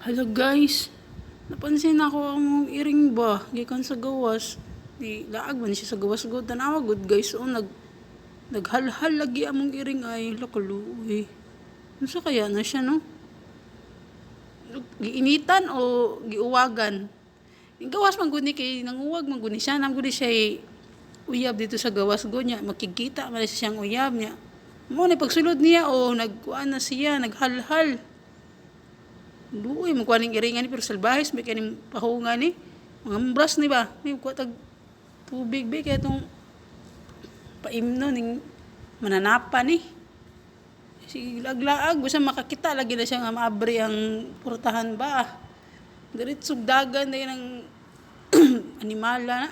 Hello guys, napansin ako ang iring ba, gikan sa gawas. Di laag man siya sa gawas gud, tanawa gud guys, oh, naghalhal lagi among iring ay lakaluoy. Unsa kaya na siya, no? Giinitan o giuwagan? Yung gawas man gud ni kay nanguwag man gud ni siya, nam gud ni siya uyab dito sa gawas gud niya, makikita man siya siyang uyab niya. Mo ni pagsulod niya o nagkuan na siya, naghalhal. Luoy mo kuha ning iringan ni, pero salbahis may kaning pahunga ni. Mga ambras ni ba? May kuha tag tubig ba kaya tong paimno ning mananapa ni. Sige laag-laag basta makakita lagi na siya nga maabri ang portahan ba. Diretsog dagan na ang animala na.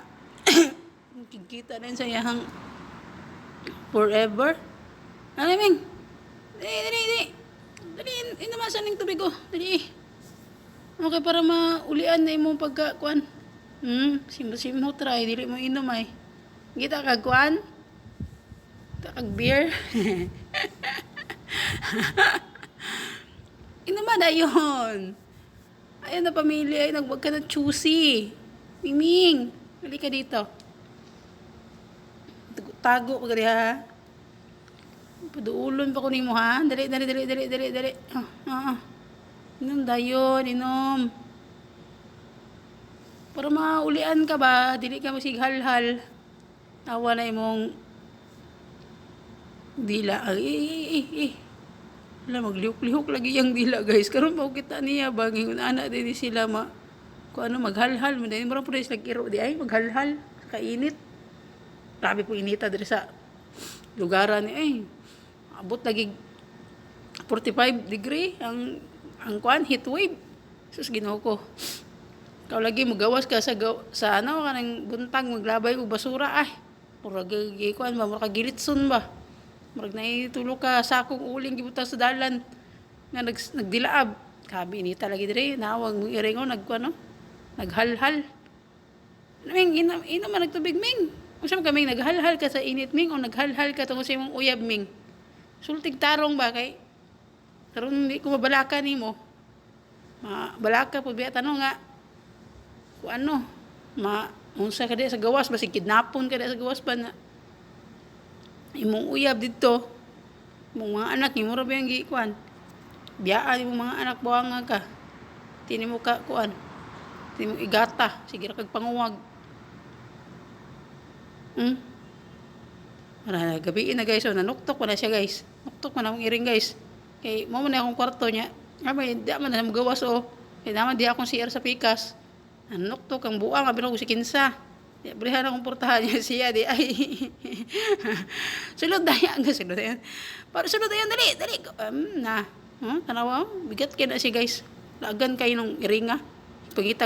Kikita na yun sa iyahang forever. Ano, Ming? Dali, dali, dali. Dali, inumasan ning tubig ko. Dali. Okay, para maulian na imong pagka, kuan. Simho try, dili mo inom ay. Kita kag kuan? Kita kag beer? Inuman ayon. Ayun na pamilya, ay nagwag ka na choosy. Miming, balik ka dito. Tago ka ha. Paduulon pa ko nimo ha. Dali, dali, dali, dali, dali, dali. Ah, ah, ah. Inom dayon, inom. Para maulian ka ba, dili ka masighalhal. Tawa na imong dila. Ay, eh, eh, eh, eh. Wala, maglihok-lihok lagi yung dila, guys. Karon pa ko kita niya ba, ngayon ana din sila ma, kung ano, maghalhal. Madayon mo po sila iro di ay, maghalhal. Kainit. Grabe po inita diri sa lugaran ni ay. Abot lagi 45 degree ang kuan, heat wave. Sus, Ginoo ko. Ikaw lagi mugawas ka sa ano kanang buntag maglabay og basura ay. Murag kuan ba, murag gilitson ba. Murag naitulo ka sakong uling gibutang sa dalan nga nagdilaab. Kabi inita lagi dire, nawag mong iring oh, nagkuan no. Naghalhal. Ming, inom, inom man nagtubig, Ming. Unsa man ka, Ming, naghalhal ka sa init, Ming, o naghalhal ka tungod sa imong uyab, Ming? Sultig tarong ba kay karon di ko mabalaka nimo. Mabalaka po biya tanong nga kung ano ma unsa ka di sa gawas basig kidnapon ka di sa gawas ba na imong uyab didto, imong mga anak imo ra ba yung gikuan, biyaan imong mga anak, buwanga ka, tini mo ka kuan, tini mo igata, sige ra kag panguwag. Para gabi na guys, so nanuktok ko na siya guys. Nuktok ko na akong iring guys. Kay mo man na akong kwarto niya. Ah, may di man na magawas oh. Kay naman di akong CR sa pikas. Nanuktok ang buang abi ko si kinsa. Di abrihan akong portahan niya siya di ay. Sulod daya nga sulod dayon. Para sulod dayon, dali dali. Na. Tanawa, bigat kay na siya guys. Lagan kay nung iringa. Pangita